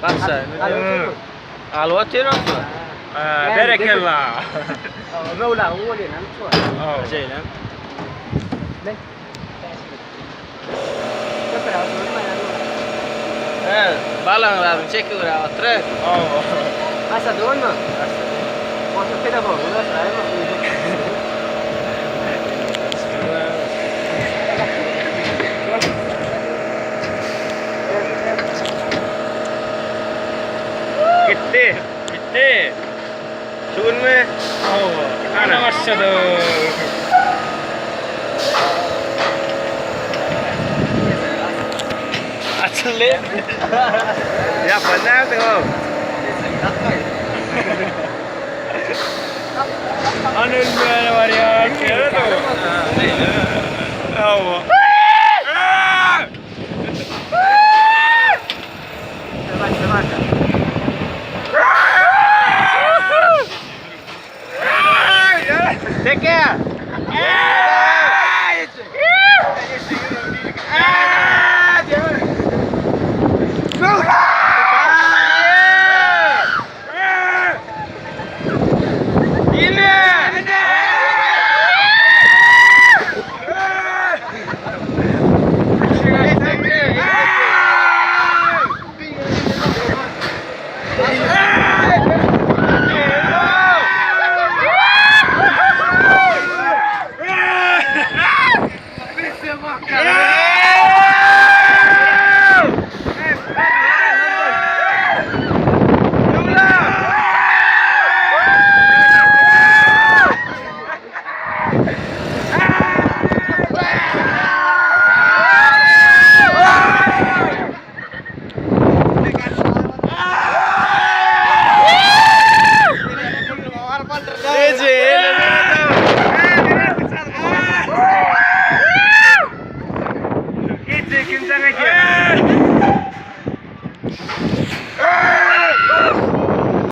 Baksa. Alyp otyr olsa. Berekella. Möwla bolýan hem şu. Şeýle. Men. He, balaňlaryny çekiwräp otyr. Asa dolma. Otur telefon, Gitdi. Gitdi. Şu günmi? Ana başladı. Açyldy. Ýa, näme o? Ana ölmäne var ya. Evet o. Hawa. Teke.